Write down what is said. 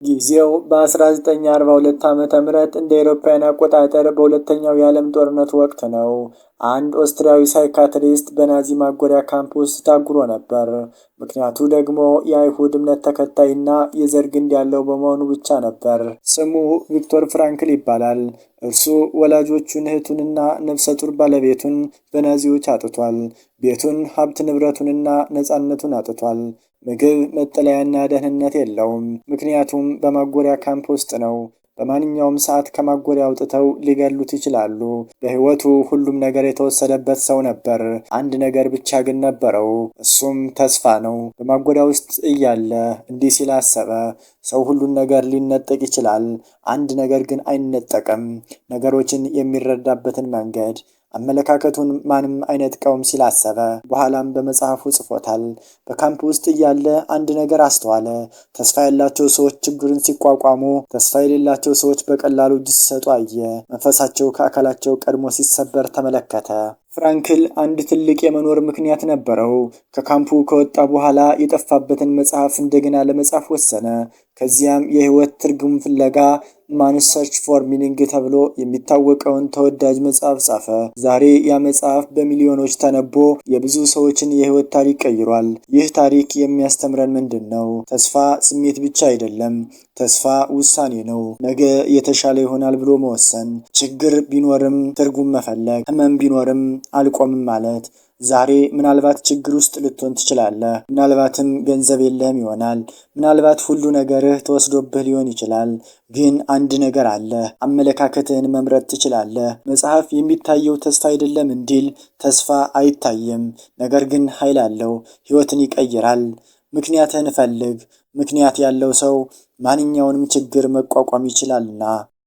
ጊዜው በ1942 ዓ.ም እንደ አውሮፓውያን አቆጣጠር በሁለተኛው የዓለም ጦርነት ወቅት ነው። አንድ ኦስትሪያዊ ሳይካትሪስት በናዚ ማጎሪያ ካምፕ ውስጥ ታጉሮ ነበር። ምክንያቱ ደግሞ የአይሁድ እምነት ተከታይና የዘር ግንድ ያለው በመሆኑ ብቻ ነበር። ስሙ ቪክቶር ፍራንክል ይባላል። እርሱ ወላጆቹን፣ እህቱንና ነፍሰ ጡር ባለቤቱን በናዚዎች አጥቷል። ቤቱን፣ ሀብት ንብረቱንና ነፃነቱን አጥቷል። ምግብ፣ መጠለያና ደህንነት የለውም። ምክንያቱም በማጎሪያ ካምፕ ውስጥ ነው። በማንኛውም ሰዓት ከማጎሪያ አውጥተው ሊገሉት ይችላሉ። በሕይወቱ ሁሉም ነገር የተወሰደበት ሰው ነበር። አንድ ነገር ብቻ ግን ነበረው፣ እሱም ተስፋ ነው። በማጎሪያ ውስጥ እያለ እንዲህ ሲል አሰበ፦ ሰው ሁሉን ነገር ሊነጠቅ ይችላል፣ አንድ ነገር ግን አይነጠቅም፤ ነገሮችን የሚረዳበትን መንገድ፣ አመለካከቱን ማንም አይነጥቀውም ሲል አሰበ። በኋላም በመጽሐፉ ጽፎታል። በካምፕ ውስጥ እያለ አንድ ነገር አስተዋለ። ተስፋ ያላቸው ሰዎች ችግርን ሲቋቋሙ፣ ተስፋ የሌላቸው ሰዎች በቀላሉ እጅ ሲሰጡ አየ። መንፈሳቸው ከአካላቸው ቀድሞ ሲሰበር ተመለከተ። ፍራንክል አንድ ትልቅ የመኖር ምክንያት ነበረው። ከካምፑ ከወጣ በኋላ የጠፋበትን መጽሐፍ እንደገና ለመጻፍ ወሰነ። ከዚያም የህይወት ትርጉም ፍለጋ፣ Man's Search for Meaning ተብሎ የሚታወቀውን ተወዳጅ መጽሐፍ ጻፈ። ዛሬ ያ መጽሐፍ በሚሊዮኖች ተነቦ የብዙ ሰዎችን የህይወት ታሪክ ቀይሯል። ይህ ታሪክ የሚያስተምረን ምንድን ነው? ተስፋ ስሜት ብቻ አይደለም። ተስፋ ውሳኔ ነው። ነገ የተሻለ ይሆናል ብሎ መወሰን፣ ችግር ቢኖርም ትርጉም መፈለግ፣ ህመም ቢኖርም አልቆምም ማለት። ዛሬ ምናልባት ችግር ውስጥ ልትሆን ትችላለህ። ምናልባትም ገንዘብ የለህም ይሆናል። ምናልባት ሁሉ ነገርህ ተወስዶብህ ሊሆን ይችላል። ግን አንድ ነገር አለ። አመለካከትህን መምረጥ ትችላለህ። መጽሐፍ የሚታየው ተስፋ አይደለም እንዲል ተስፋ አይታይም፣ ነገር ግን ኃይል አለው፣ ህይወትን ይቀይራል። ምክንያትህን ፈልግ። ምክንያት ያለው ሰው ማንኛውንም ችግር መቋቋም ይችላልና።